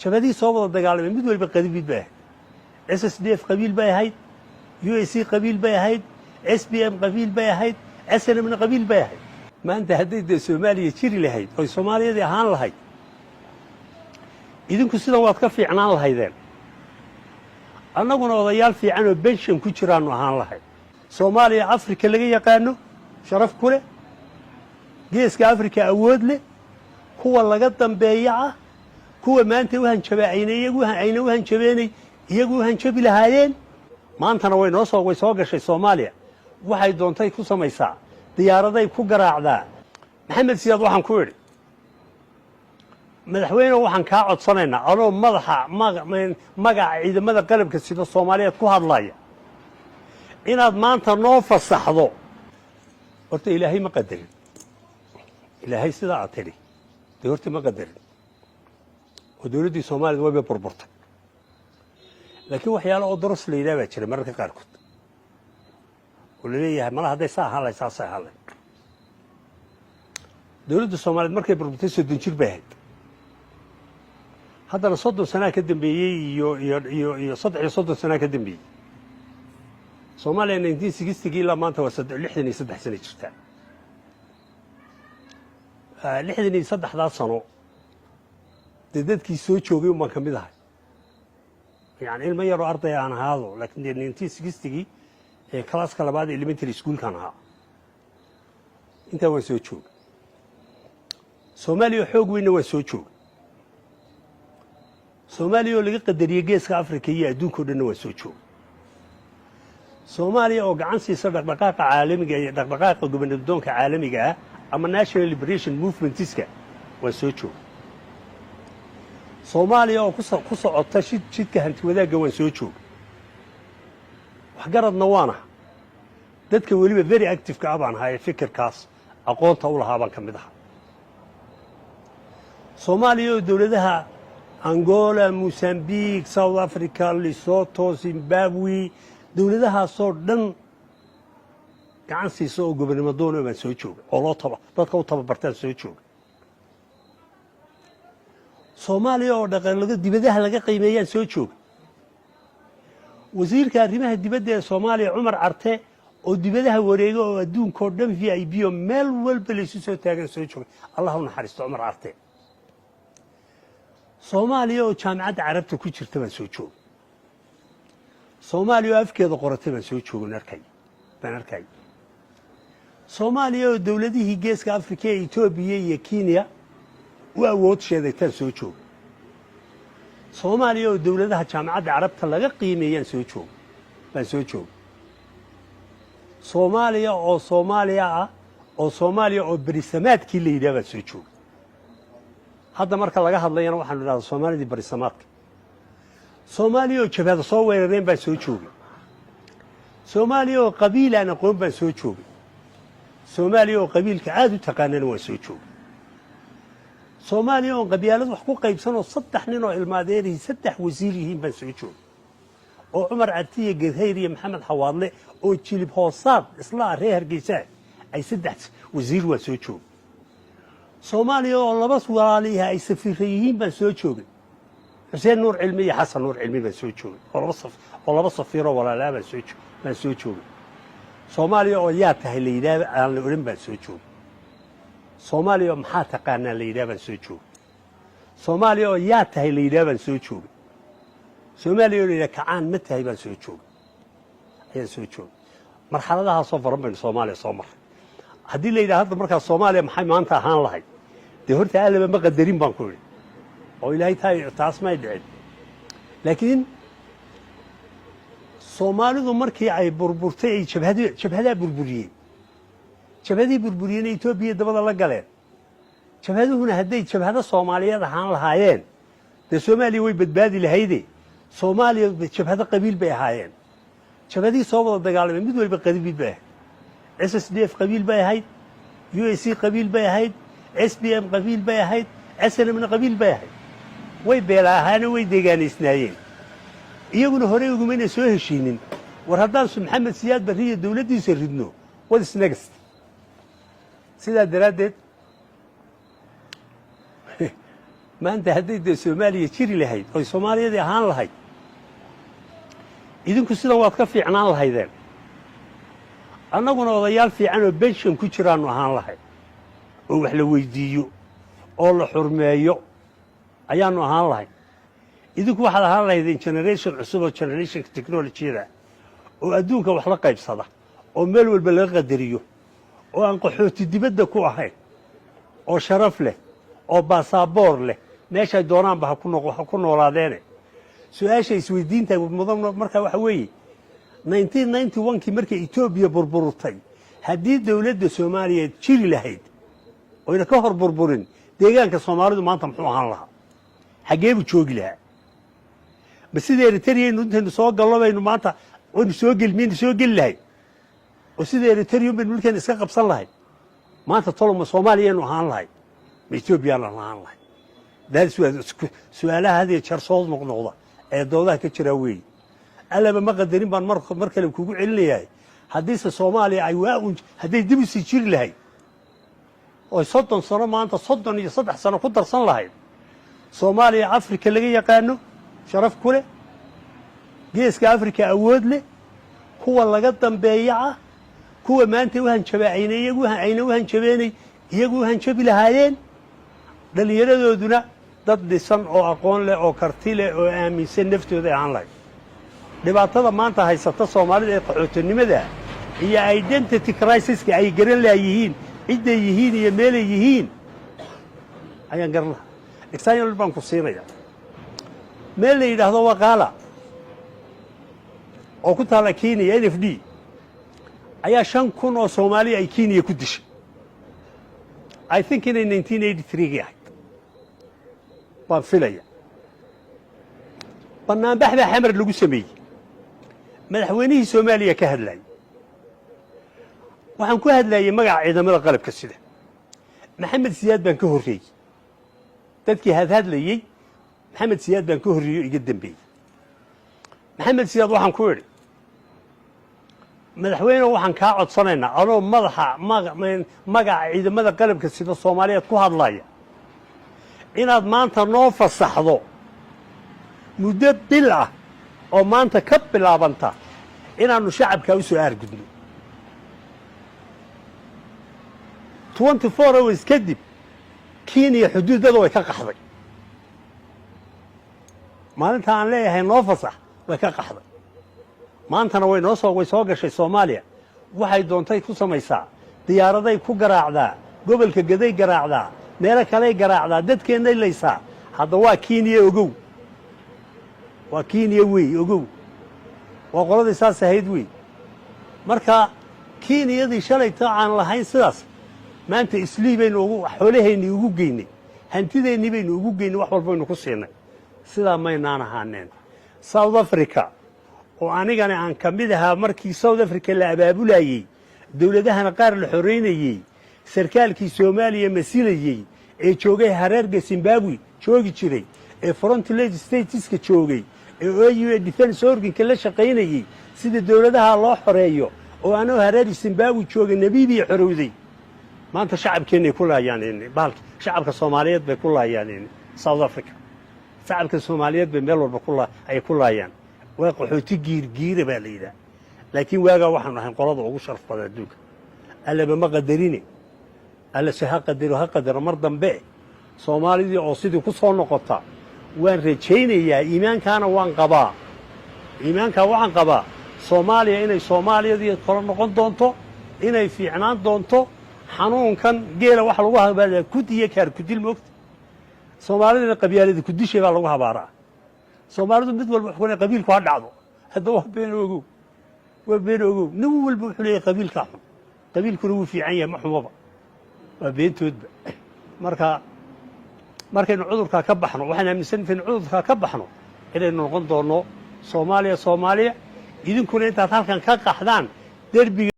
Jabhadihii soo wada dagaalamay mid waliba qabiil bay ahayd. SSDF qabiil bay ahayd, USC qabiil bay ahayd, SPM qabiil bay ahayd, SNMna qabiil bay ahayd. Maanta hadday dee Soomaaliya jiri lahayd oy Soomaaliyadii ahaan lahayd, idinku sidan waad ka fiicnaan lahaydeen, annaguna odayaal fiican oo pension ku jiraannu ahaan lahayd. Soomaaliya Afrika laga yaqaano, sharaf ku leh Geeska Afrika, awood leh, kuwa laga dambeeya ah, kuwa maanta u hanjaba ayna iyagu ayna u hanjabeenay, iyagu u hanjabi lahaayeen. Maantana way noo soo way soo gashay Soomaaliya. Waxay doontay ku samaysaa, diyaaraday ku garaacdaa. Maxamed Siyaad waxaan ku idhi: "Madaxweyne, waxaan kaa codsanaynaa, anoo madaxa magaca ciidamada qalabka sida Soomaaliyeed ku hadlaya, inaad maanta noo fasaxdo." Horta Ilaahay ma qadarin. Ilaahay sidaa aad tidhi dee horta ma qadarin, oo dowladdii Soomaaliyad wayba burburtay. Laakiin waxyaalo oo daros la yidhaha baa jira mararka qaarkood oo laleeyahay mala hadday saa ahaan lahay, saasay ahaan lahay. Dowladda Soomaaliyeed markay burburtay 30 jir bay ahayd. Haddana 30 sanaa ka dambeeyey iyo 33 sanaa ka dambeeyey. Soomaaliya 1960-gii ilaa maanta waa 63 sano jirtaa. 63-daa sano dee dadkii soo joogay un baan ka mid ahay. Yani ilmo yaroo arday aan ahaado, laakiin dee 1960-gii ee classka labaad elementary schoolkan ahaa, intaa waan soo joogay. Soomaaliya xoog weynna waan soo joogay. Soomaaliya oo laga qadariyey Geeska Africa iyo adduunka o dhanna waan soo joogay. Soomaaliya oo gacan siisa dhaqdhaqaaqa caalamiga iyo dhaqdhaqaaqa gobanadoonka caalamiga ah ama national liberation movementska waan soo joogay. Soomaaliya oo ku socota jidka hanti wadaagga waan soo joogay. Waxgaradna waan aha. Dadka weliba very activeka ah baan ahaa ee fikirkaas aqoonta u lahaa baan ka mid ahaa. Soomaaliya oo dowladaha Angola, Mosambique, South Africa, Lesotho, Zimbabwe, dowladahaasoo dhan gacan siisa oo gobonimo doona baan soo joogay, oo loo taba dadka u tababartaan soo joogay. Soomaaliya oo dhaqan dibadaha laga qiimeeyaan soo joogay. Wasiirka arrimaha dibadda ee Soomaaliya, Cumar Carte, oo dibadaha wareega oo adduunkao dhan VIP oo meel walba laysu soo taagan soo joogay. Allah u naxariisto Cumar Carte. Soomaaliya oo Jaamicadda Carabta ku jirta baan soo joogay. Soomaaliya oo afkeeda qoratay baan soo joogan arkay baan arkay. Soomaaliya oo dowladihii Geeska Afrika ee Etoobiya iyo Kenya u awood sheedaytaan soo joogay. Soomaaliya oo dowladaha Jaamicadda Carabta laga qiimeeyaan soo joogay baan soo joogay. Soomaaliya oo Soomaaliya ah, oo Soomaaliya oo berisamaadkii la yidhaha baan soo joogay. Hadda marka laga hadlayana waxaanu idhahdaa Soomaalidii berisamaadka. Soomaaliya oo jabhada soo weerareen baan soo joogay. Soomaaliya oo qabiil aan aqoon baan soo joogay. Soomaaliya oo qabiilka aada u taqaanana waan soo joogay. Soomaaliya oon qabyaalad wax ku qaybsanoo saddex nin oo ilmaadeerihi saddex wasiir yihiin baan soo joogay, oo Cumar Cartiya Gedhayr iyo Maxamed Xawaadle oo jilib hoosaad isla ah, reer Hargeysaa, ay saddex wasiir waan soo joogay. Soomaaliya oo laba walaaliha ay safiira yihiin baan soo joogay. Xuseen Nuur Cilmi iyo Xasan Nuur Cilmi baan soo joogay, oo laba safiiroo walaalaa baan soo joogay. Soomaaliya oo "yaa tahay" la yidhaah aan la odhan baan soo joogay. Soomaaliya oo "maxaa taqaanaa" la yidhaah baan soo joogay. Soomaaliya oo "yaa tahay" la yidhaah baan soo joogay. Soomaaliya oo la yidhaha "kacaan ma tahay" baan soo joogay, ayaan soo joogay. Marxaladahaasoo baran baynu Soomaaliya soo marray. Haddii la yidhaha hadda markaa Soomaaliya maxay maanta ahaan lahayd, dee horta Allaba ma qadarin baan ku idhi, oo Ilaahay taas may dhicin. Laakiin Soomaalidu markii ay burburtay, ay jabhadaa burburiyeen, jabhadihii burburiyeen Etoobiya dabada la galeen. Jabhaduhuna hadday jabhado Soomaaliyeed ahaan lahaayeen, dee Soomaaliya way badbaadi lahayde. Soomaaliya jabhado qabiil bay ahaayeen. Jabhadihii soo wada dagaalamay mid waliba qabiil bay ahayd. SSDF qabiil bay ahayd, USC qabiil bay ahayd, SPM qabiil bay ahayd, SNMna qabiil bay ahayd. Way beela ahaana, way deegaanaysnaayeen. Iyaguna horey ugumayna soo heshiinin. War haddaan Maxamed Siyaad Barri iyo dowladdiisa ridno, what is next? Sidaa daraaddeed Maanta hadday dee Soomaaliya jiri lahayd oy Soomaaliyadii ahaan lahayd, idinku sidan waad ka fiicnaan lahaydeen, annaguna odayaal fiican oo pension ku jiraannu ahaan lahayd, oo wax la weydiiyo oo la xurmeeyo ayaannu ahaan lahayd. Idinku waxaad ahaan lahaydeen generation cusub oo generationka technologyada, oo adduunka wax la qaybsada, oo meel walba laga qadariyo, oo aan qaxooti dibadda ku ahayn, oo sharaf leh, oo baasaboor leh, meeshay doonaanba ha ku noolaadeene. Su-aasha isweydiinta mudan markaa waxa weeye, 1991kii markay Etoobiya burburtay, haddii dowladda Soomaaliya jiri lahayd oyna ka hor burburin, deegaanka Soomaalidu maanta muxuu ahaan lahaa? Xaggee buu joogi lahaa? Ma sida Eritreyaynu intaynu soo gallo baynu maanta waynu soo geli, miyaynu soo geli lahayd? Oo sida Eritrean baynu dhulkeena iska qabsan lahayd? Maanta toloma Soomaaliyaynu ahaan lahayd, ma Etoobiyaan ahaan lahayd? Daas waa su-aalaha had iyo jeer soo noqnoqda ee doodaha ka jiraa weeye. Allaba ma qadarin baan mar kale kugu celinayahay. Haddiise Soomaaliya ay waa un hadday dib usii jiri lahayd oy 30 sano, maanta 33 sano ku darsan lahayd, Soomaaliya Afrika laga yaqaano, sharaf ku leh geeska Afrika, awood leh, kuwa laga dambeeya ah, kuwa maanta u hanjaba ayna iyagu ayna u hanjabeenay, iyagu u hanjabi lahaayeen, dhallinyaradooduna dad dhisan oo aqoon leh oo karti leh oo aaminsan naftooda ahaan lahayd. Dhibaatada maanta haysata Soomaalida ee qaxootinimada iyo identity crisiska, ay garan laayihiin cidday yihiin iyo meelay yihiin, ayaan garan lahaa. Example baan ku siinaya. Meel la yidhaahdo Waqaala oo ku taalla Kenya, NFD, ayaa 5000 oo Soomaaliya ay Kenya ku dishay. I think inay 1983gii ahayd baan filaya. Banaanbax baa Xamar lagu sameeyey. Madaxweynihii Soomaaliya ka hadlayay. Waxaan ku hadlayay magaca ciidamada qalabka sida. Maxamed Siyaad baan ka horreeyey dadkii hadhadlayey. Maxamed Siyaad baan ka horreeyey o iga dembeeyey. Maxamed Siyaad waxaan ku idhi, "Madaxweyne, waxaan kaa codsanaynaa, anoo madaxa magaca ciidamada qalabka sida Soomaaliyeed ku hadlaya, inaad maanta noo fasaxdo muddo bil ah oo maanta ka bilaabanta inaannu shacabkaa u soo aargudno." 24 hours kadib Kenya xuduuddada way ka qaxday. Maalinta aan leeyahay noo fasax way ka qaxday. Maantana way noo soo way soo gashay Soomaaliya. Waxay doontay ku samaysaa, diyaaraday ku garaacdaa, gobolka Gaday garaacdaa, meelo kaley garaacdaa, dadkeennay laysaa. Hadda waa Kenya, ogow, waa Kenya wey, ogow, waa qoladii saas ahayd wey. Marka Kenyadii shalayto aan lahayn sidaas, maanta Islii baynu ugu xoolahaynii ugu geynay, hantideennii baynu ugu geynay, wax walbaynu ku siinay. Sidaa maynaan ahaaneen. South Africa oo anigana aan ka mid ahaa markii South Africa la abaabulayey, dowladahana qaar la xoreynayey, sarkaalkii Soomaaliya masilayey ee joogay hareerga Zimbabwe joogi jiray, ee frontline stateska joogay, ee AU defense organka la shaqaynayey sida dowladaha loo xoreeyo, oo anoo hareeri Zimbabwe joogay Namibiya xorowday, maanta shacabkeennay ku laayaan bahalka. Shacabka Soomaaliyeed bay ku laayaan South Africa. Shacabka Soomaaliyeed bay meel walba ay ku laayaan. Waa qaxooti giirgiira baa la yidhaha, laakiin waagaa waxaanu ahayn qolada ugu sharaf badan adduunka. Allaba ma qadarine, alle se ha qadaro, ha qadaro mar dambe Soomaalidii oo sidii ku soo noqota waan rajaynayaa. Iimaankaana waan qabaa, iimaankaa waxaan qabaa Soomaaliya inay Soomaaliyadii kala noqon doonto, inay fiicnaan doonto. Xanuunkan geela waxa lagu habaaraa kud iyo kaar kudil, moogta. Soomaalidana qabyaalada kudishay baa lagu habaaraa. Soomaalidu mid walba wuxuu leeyahay qabiilku ha dhacdo. Hadda waa been, ogow, waa been, ogow. Nin walba wuxuu leeyahay qabiilkaa xun, qabiilkuna wuu fiican yahay, ma xumaba, waa beentoodba. Marka markaynu cudurkaa ka baxno, waxaan aaminsan intaynu cudurkaa ka baxno inaynu noqon doonno Soomaaliya Soomaaliya. Idinkuna intaad halkan ka qaxdaan derbiga.